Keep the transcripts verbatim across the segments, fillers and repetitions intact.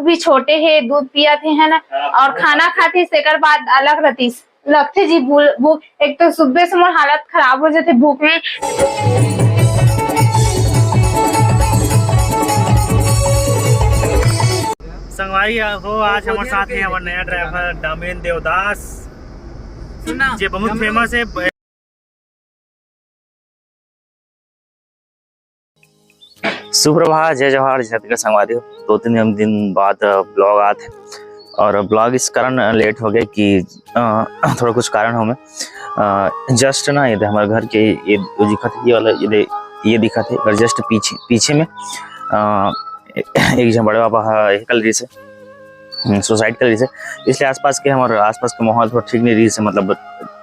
भी छोटे हे, दूध पियत हे, है ना, और खाना खातिस, तेकर बाद अलग रहतिस। लगथे जी भू-, भूख। एक तो सुबह से मोर हालत खराब हो जाथे भूख में। संगवारी हो, आज हमर साथ हे हमर नया ड्राइवर डमेन देवदास, सुना, जे बहुत डमेन। फेमस हे। सुप्रभात, जय जोहार, जय छत्तीसगढ़ संगवारी हो। दो तीन दिन बाद, अ, ब्लॉग आत हे और ब्लॉग इस कारण लेट हो गया कि, अ, थोड़ा कुछ कारण हो में, अ, जस्ट ना ये दे हमारे घर के ये, ये दिखत हे, ये वाला ये दे, ये दिखत हे और जस्ट पीछे, पीछे में, अ, एक झन बड़े बाबा ह, ये कर रहिस हे, हम्म, सुसाइड कर रहिस हे, इसलिए आसपास के हमारे आसपास के माहौल थोड़ा ठीक नहीं रहिस हे, मतलब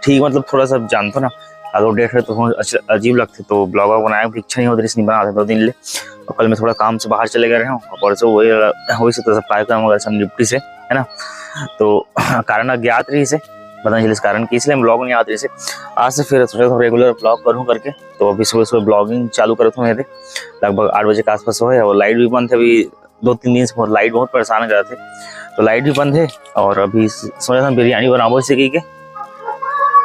ठीक, मतलब थोड़ा सा जानथो ना, अगर डेट है तो थोड़ा अच-, अजीब लगथे, तो ब्लॉग वॉग बनाए भी इच्छा नहीं होत रहिस, नहीं बनाते दो दिन ले। और कल मैं थोड़ा काम से बाहर चले गए रहे हूँ, और परसों वही वाला, वही से तो सब कार्यक्रम वगैरह सब निपटी से, है ना, तो कारण अज्ञात रहिस हे, पता नहीं चलिस कारण कि, इसलिए हम ब्लॉग नहीं आत रहिस हे। आज से फिर सोचा था रेगुलर ब्लॉग करूँ करके, तो अभी सुबह सुबह ब्लॉगिंग चालू करत हूँ मैं, लगभग आठ बजे के आसपास होय, और लाइट भी बंद है अभी, दो तीन दिन से बहुत, लाइट बहुत परेशान करत हे, तो लाइट भी बंद हे। और अभी स-, सोचा था बिरयानी बनाबो इसे कहिके,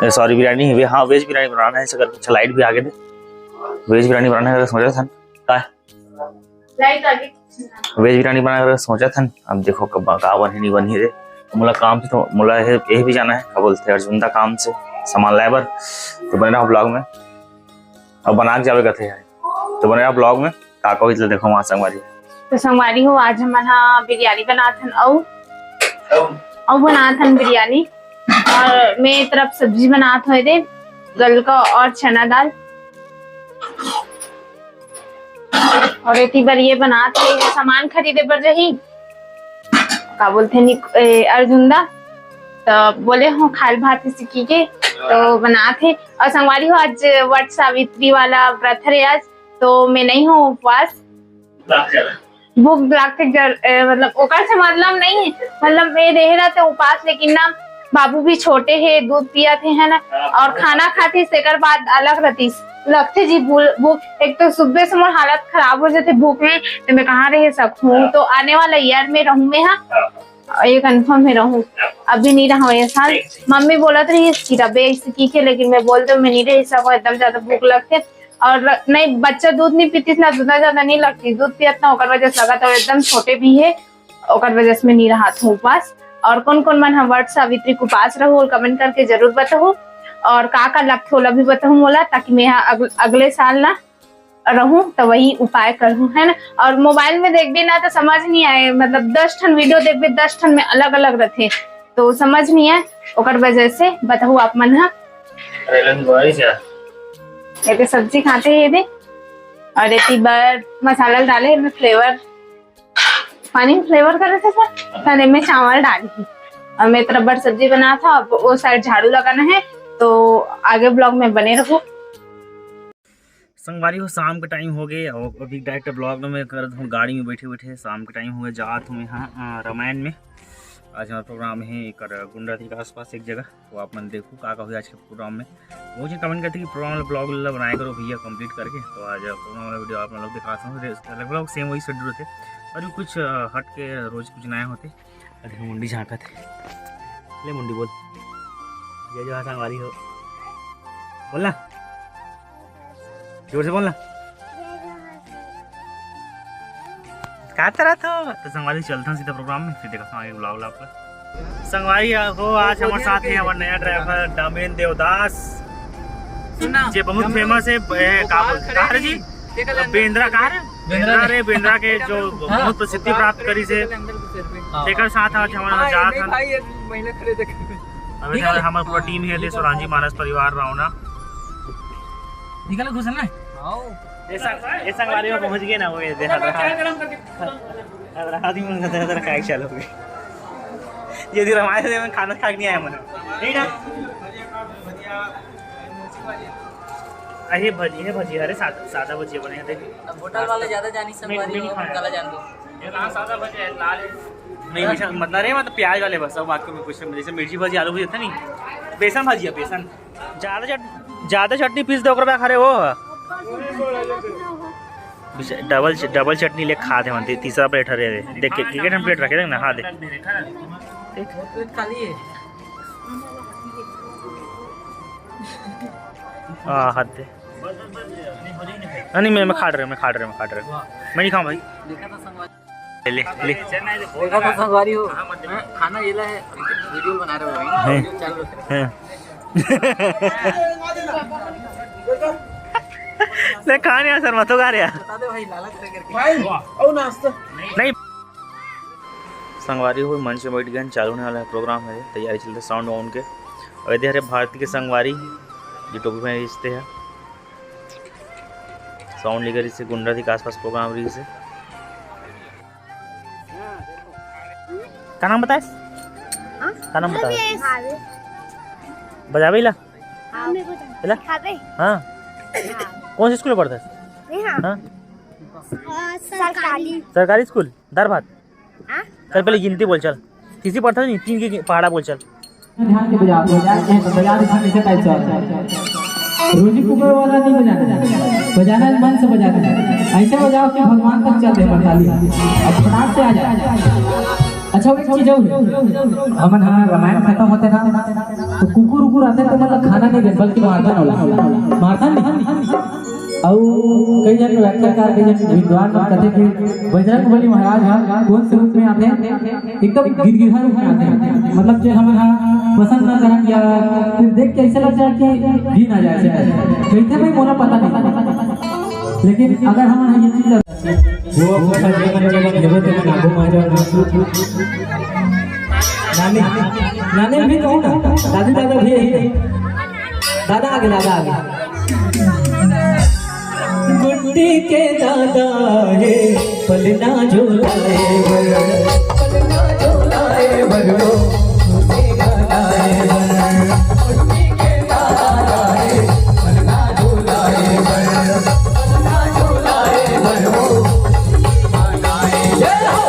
ए, सॉरी, बिरयानी, वे-, हाँ, वेज बिरयानी बनाना है इसे करके। अच्छा, लाइट भी आ गए थे, वेज बिरयानी बनाना है सोचा था। का? लाइट आ गई। वेज बिरयानी बनाना है सोचा था। अब देखो कब का बनही, नहीं बनही रे। मोला काम से तो, मोला ये, ये भी जाना है, क्या बोलते हैं, अर्जुंदा काम से सामान लाए बर, तो बने रहो ब्लॉग में। अब बना के जावे कथे यार, तो बने रहो ब्लॉग में। का कही तो देखो वहाँ संगवारी। तो संगवारी हो, आज हमन हा बिरयानी बनात हन, अउ अउ बनात हन बिरयानी। और मैं ए तरफ सब्जी बनात होए दे, गलका और चना दाल। और एती बर ये बनात हे, सामान खरीदे बर रही, का बोलथे नि-, ए, अर्जुंदा, तो बोले हो खाल भात सीखी के, तो बनात हे। और संगवारी हो, आज वट सावित्री वाला व्रत हरे आज, तो मैं नहीं हूँ उपवास। भूख लागथे जर-, ए, मतलब ओकर से मतलब नहीं है, मतलब मैं रहे रहते उपास, लेकिन ना बाबू भी छोटे हे, दूध पियत हे, है ना, और खाना खातिस, तेकर बाद अलग रहतिस। लगथे जी भू-, भूख। एक तो सुबह से मोर हालत खराब हो जाथे भूख में, तो मैं कहाँ रह सकूँ? तो आने वाला ईयर में रहूँ मैं, हाँ, ये कंफर्म है रहूँ। अभी नहीं रहा ये साल। मम्मी बोलत रही कि रबे ऐसे की के, लेकिन मैं बोल दो मैं नहीं रह सकूँ, एकदम ज्यादा भूख लगथे। और नहीं, बच्चा दूध नहीं पीतिस ना, दूध ज्यादा नहीं लगती, दूध पियत ना, ओकर वजह से लगा तो एकदम छोटे भी है, ओकर वजह से मैं नहीं रहा था उपास। और कौन कौन मन हम वट सावित्री के उपास रहो, कमेंट करके जरूर बताओ। और का का लगथे ओला भी बताओ मोला, ताकि मैं हा अग-, अगले साल ना रहूं तो वही उपाय करूं, है ना। और मोबाइल में देखबे ना तो समझ नहीं आए, मतलब दस ठन वीडियो देखबे, दस ठन में अलग अलग रहथे, तो समझ नहीं आए, ओकर वजह से बताओ आप मन हा। एते सब्जी खाते हे दे, और एती बर मसाला डाले, एमे फ्लेवर, पानी में फ्लेवर करे थे सर, तने में चावल डाली। और मैं तरफ बर सब्जी बना था, अब वो साइड झाड़ू लगाना है, तो आगे ब्लॉग में बने रहो। संगवारी हो, शाम के टाइम हो गए और अभी डायरेक्ट ब्लॉग में करत हूँ, गाड़ी में बैठे बैठे शाम के टाइम हो गए, जात हूँ यहाँ, अ, रामायण में। आज हमारा प्रोग्राम है एक गुंडा के आसपास एक जगह, तो आप मन देखो का का हुई आज के प्रोग्राम में। वो जो कमेंट करते कि प्रोग्राम वाला ब्लॉग ला बनाया करो भैया कंप्लीट करके, तो आज प्रोग्राम वाला वीडियो आप लोग दिखाता हूँ। रे-, लगभग सेम वही शेड्यूल थे और भी कुछ, अ, हट के रोज कुछ नया होते। अरे मुंडी झांकत है, ले मुंडी बोल, जय जोहार संगवारी हो, बोलना। जोर से बोलना। का तरह तो, तो संगवारी चलता सीधा प्रोग्राम में, फिर देखा आगे ब्लॉग व्लॉग पर। संगवारी हो, आज हमारे साथ है हमारा नया ड्राइवर डमेन देवदास, सुना, जे बहुत डमेन फेमस है, ए, का बोलते हैं, का रे जी? बेंद्रा का रे? बेंद्रा बेंद्रा रे। रे, बेंद्रा के जो हाँ। बहुत प्रसिद्धि प्राप्त करी से, हाँ। तेकर साथ आज हमारे हाँ, जात नहीं हन। भाई, ये महीना खड़े देख। अबे निकल। हमारे पूरा टीम है, देसो रांझी मानस परिवार रावना। निकल घुस ना। आओ। ऐसा, ऐसा वाले में पहुंच गए ना, वो ये देखा था। अब रात ही मन करता है, तेरा काय चालू हो गई। ये दिन हमारे से खाना खा के नहीं आया मन। नहीं ना? अरे भजी, हे भजी, अरे सादा, सादा भजी बने हैं, देख। अब होटल वाले ज्यादा जानी, संगवारी हो, काला जान दो। ये ना सादा भजी है, लाल है। नहीं, मीठा, मतलब, अरे, मतलब, प्याज वाले बस, अब बाकी में कुछ, जैसे मिर्ची भजी, आलू भजी होता नहीं, बेसन भजी है, बेसन। ज्यादा चट-, ज्यादा चटनी पीस दे, ओकर बाद खा रहे हो। डबल, डबल चटनी ले खा दे मन, तीसरा प्लेट हरे दे। देख के, के ठन प्लेट रखे, देख ना, हाँ दे। देख। हाँ, हाथ दे। हाँ, नहीं, मैं, मैं खा रहे, मैं खा रहे, मैं खा रहे। मैं नहीं खाऊँ भाई। ले, ले, ले। देखा था संगवारी हो, हाँ, खाना ये ला है, वीडियो बना रहे हो भाई, हैं। वीडियो चालू है। हैं। ले, खा नहीं यार, शर्मा तो खा रहे यार। बता दे भाई, लाला करे करके। भाई, ओ नाश्ता। नहीं। संगवारी हो, मंच में बैठ गए, चालू होने वाला है प्रोग्राम है, तैयारी चलते साउंड वाउंड के। और इधर है भारती के संगवारी, जो टोपी पहने रिश्ते हैं। साउंड लेकर इसे गुंडा थी के आसपास प्रोग्राम रही से। का नाम बताए? हाँ? का नाम बताए? भावेश। बजावे ला? हाँ, मेरे को तो हेला? सिखावे। हाँ। हाँ। कौन से स्कूल में पढ़ता है? नहीं, हाँ। हाँ? अ, सरकारी। सरकारी स्कूल, दार भात। हाँ? चल, पहले गिनती बोल, चल। किसी पढ़ता नहीं, तीन की पहाड़ा बोल, चल। ध्यान से बजा, बजा, बजा, ध्यान से टाइप से। रोजी कुकर वाला नहीं बजाना है, बजाना है मन से बजाना है। ऐसे बजाओ कि भगवान तक चल दे हमारी ताली, अब फटाक से आ जाए। अच्छा, एक चीज और है, हमन हाँ रामायण खत्म होते ना, तो कुकुर उकुर आते तो मतलब खाना नहीं दे, बल्कि मारता ना, मारता नहीं। अउ कई जन व्याख्याकार, कई जन विद्वान मन कथे कि बजरंग बली महाराज ह कोन से रूप में आथे? एकदम गिरगिधा रूप में आथे। मतलब जे हमन ह पसंद न करन या फिर देख के ऐसे लग जाए कि घिन आ जाए ऐसे। कहिथे भाई मोला पता नहीं, लेकिन अगर हमन ह ये चीज वो अपना जेमन जेमन घेरो तेमन आगू मा जाओ। नानी, नानी भी कहूँ ना, दादी दादा भी यही। दादा आगे, दादा आगे। गुड्डी के दादा हे, पलना झुलाए बर, पलना झुलाए बर, ओ, झूले गाए बर। गुड्डी के दादा हे, पलना झुलाए बर, पलना झुलाए बर, ओ, जय हो।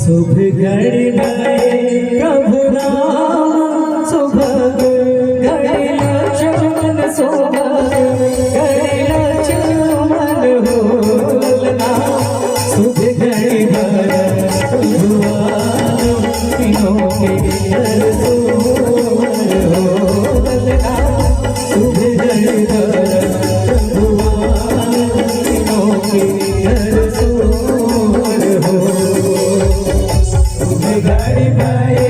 शुभ घड़ी भए प्रभु राम, सुभग घड़ी लक्ष्मण, सुभग घड़ी लक्ष्मण हो ललना। शुभ घड़ी भए प्रभु राम, तीनों के दरसों हो ललना। शुभ घड़ी भए प्रभु राम, तीनों के दरसों हो। शुभ घड़ी भए